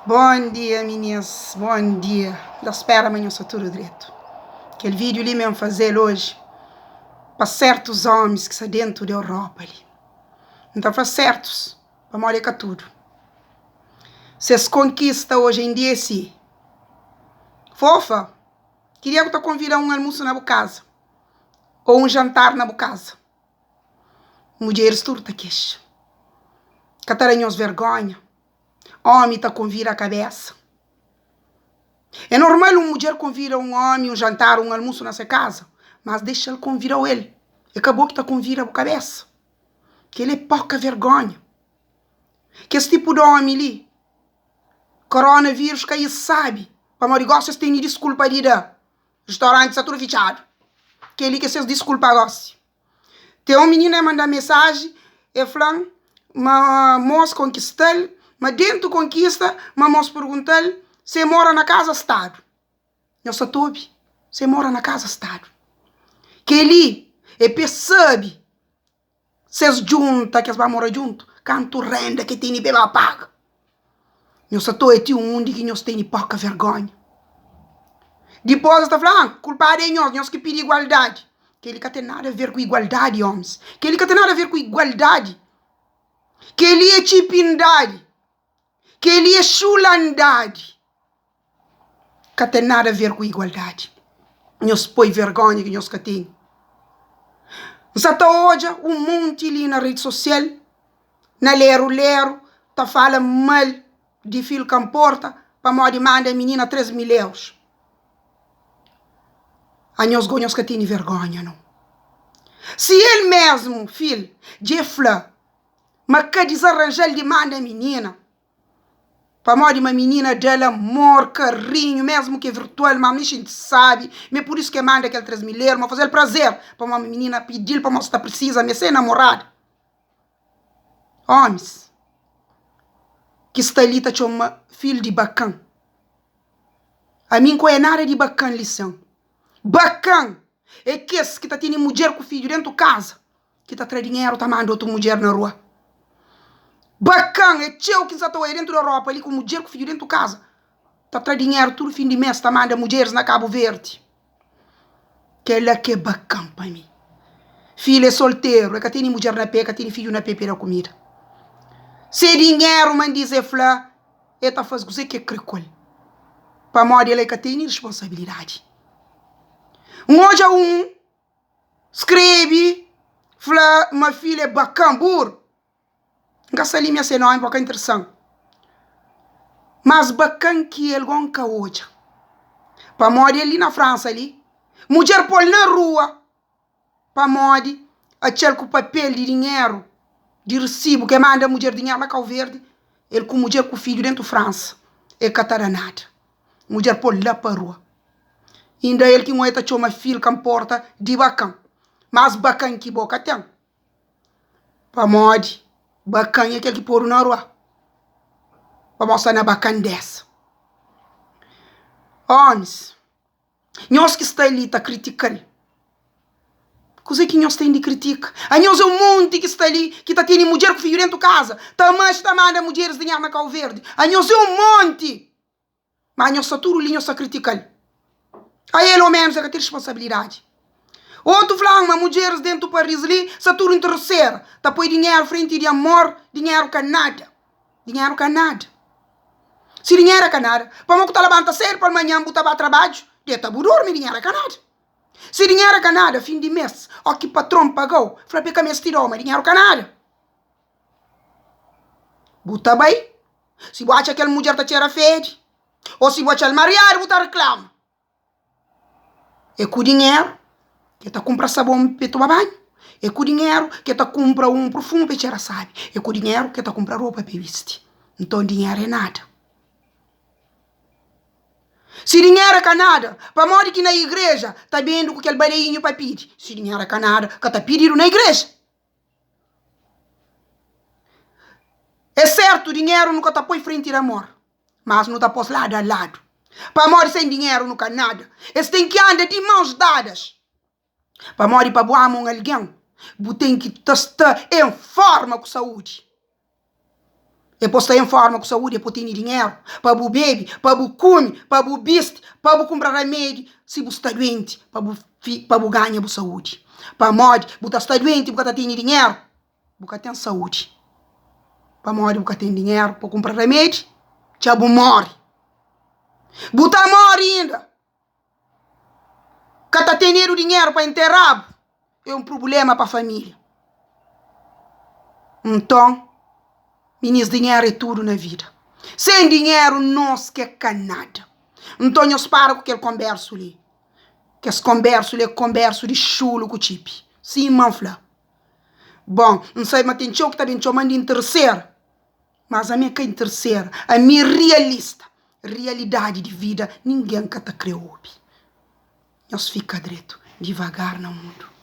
Bom dia minis, bom dia. N ta spera ma nhos sta tudu dretu. Kel vídiu li mi N faze-l oji pa sertus ómis ki sta déntu di Europa li. N ta fla sertus pamodi é ka tudu. Ses konkista oji en dia é si, Fofa, ki dia bu ta konvida un almusu na bu kaza ô un jantar na bu kaza? Mudjeris tudu ta kexa. Ka ta da nhos vergonha? Ómi ta konvida kabésa. É normal un mudjer konvida un ómi un jantar, un almusu na se kaza, mas dexa-l konvida-u el. É ka bo ki ta konvida bu kabésa. Kel-li é poka vergonha. Kes tipu di ómi li, koronavírus ka es sabe, pamodi gósi es tene diskulpa di da. Restauranti sta tudu fitxadu. Kel-li ki é ses diskulpa gósi. Ten un minina manda mesaji, el fla-m ma mos konkista-l, ma dentu konkista ma mos pergunta-l si el mora na kaza stadu. Nhos sa ta obi? Si el mora na kaza stadu. Kel-li é pa es sabe si es djunta, ki es ba mora djuntu, kantu renda ki tene pa es ba paga. Nhos sa ta oja ti undi ki nhos tene poka vergonha. Dipôs es ta fla, ah, kulpadu é nhos, nhos ki pidi igualdadi. Kel-li ka ten nada ver ku igualdadi, ómis. Kel-li ka ten nada ver ku igualdadi. Kel-li é txipindadi. Kel-li é xulandadi. Ka ten nada ver ku igualdadi. Nhos poi vergonha ki nhos ka tene. N sa ta odja un monti li na redi sosial, na leru-leru, ta fala mal di fil ka nporta pamodi manda minina 3 mil eurus. Anhos go nhos ka tene vergonha nau. Si el mesmu fil dja e fla ma ka dizaranja-l di manda minina, Pamodi ma minina da-l amor, karinhu, mesmu ki é virtual, ma mi xinti sabi, ma é pur isu ki é manda kel 3 mil eru, ma faze-l prazer, pamodi minina pidi-l, pamodi sta prisiza, ma é se namorada. Omis ki sta li ta txoma fil di bakan. Ami N ka oia nada di bakan li sen. Bakan é kes ki ta tene mudjer ku fidju dentu kaza. Ki ta tra dinheru ta manda otu mudjer na rua. Bakan é txeu ki N sa ta oia dentu di Europa li ku mudjer ku fidju dentu kaza ta tra dinheru tudu fin di mes ta manda mudjeris na Kabu Verdi. Kela ki é bakan pa mi. Filhu é solteru, é ka tene mudjer na pé, é ka tene fidju na pé pa e da kumida. Se dinheru mandis e fla e ta faze kuzê ki e kre ku el pamodi el é ka tene responsabilidadi. N odja un. Skrebe fla ma filha é bakan bur N ka sa limia se nomi pa ka interesan Mas bakan ki el go N ka odja Pamodi el li na Fransa li Mudjer po-l na rua Pamodi atxa-l ku papel di dinheru Di resibu ke manda mudjer dinheru na Kau Verdi El ku mudjer ku fidju dentu Fransa El ka ta da nada Mudjer po-l la pa rua Inda el ki N oja ta txoma fil ka nporta di bakan Mas bakan ki bo ka ten Pamodi bakan é kel ki podu na rua Pamodi sta na bakandesa Omis, nhos ki sta li ta kritika-l Kuzê ki nhos ten di kritika? Anhos é un monti ki sta li ki ta tene mudjer ku fidju dentu kaza Ta maxi ta manda mudjeris dinheru na Kau Verdi Anhos é un monti! Ma nhos sta tudu li nhos ta kritika-l. Ael o menus el ka ten responsabilidadi. Otu fla-m ma mudjeris dentu Paris li sta tudu interesera, ta poi dinheru frenti di amor, dinheru ka nada. Dinheru ka nada. Si dinheru é ka nada, pamo ku ta labanta sedu palmanhan bu ta ba trabadju, deta bu durmi, dinheru é ka nada. Si dinheru é ka nada, fin di mes, o ki patron pagau, fla pa e ka mesti dau, ma dinheru ka nada. Bu ta bai, Si bu atxa kel mudjer ta txera fedi ô si bu atxa-l mariadu bu ta riklama. É ku dinheru ki el ta kunpra sabon pa el toma banhu, é ku dinheru ki el ta kunpra un purfumu pa el txera sabi, é ku dinheru ki el ta kunpra ropa pa el bisti. Nton dinheru é nada. Si dinheru é ka nada, pamodi ki na igreja ta bendu ku kel badeinhu pa pidi? Si dinheru é ka nada, ka ta pididu na igreja. É sertu, dinheru nu ka ta poi frenti di amor, mas nu ta pos ladu a ladu. Pamodi sen dinheru nu ka nada. Es ten ki anda di mãos dadas. Pamodi pa bu ama un algen, bu ten ki ta sta en forma ku saúdi. É pa sta en forma ku saúdi, é pa tene dinheru pa bu bebe, pa bu kume, pa bu bisti, pa bu kunpra ramedi si bu sta duenti, pa bu pa bu ganha bu saúdi. Pamodi bu ta sta duenti bu ka ta tene dinheru, bu ka ten saúdi. Pamodi bu ka ten dinheru pa kunpra ramedi, dja bu móre. Bu ta móre inda. Ka ta tenedu dinheru pa intera-bu é un prubléma pa família. Nton, minis dinheru é tudu na vida. Sen dinheru nos ki é ka nada. Nton nhos para ku kel konbérsu li. Kes konbérsu li é konbérsu di xulu ku txipi. Sima N fla. Bon, N sabe ma ten txeu ki ta ben txoma-m di interesera. Mas ami é ka interesera, ami é rialista. Rialidadi di vida ningen ka ta kre obi. Nhos fika dretu, divagar na mundu.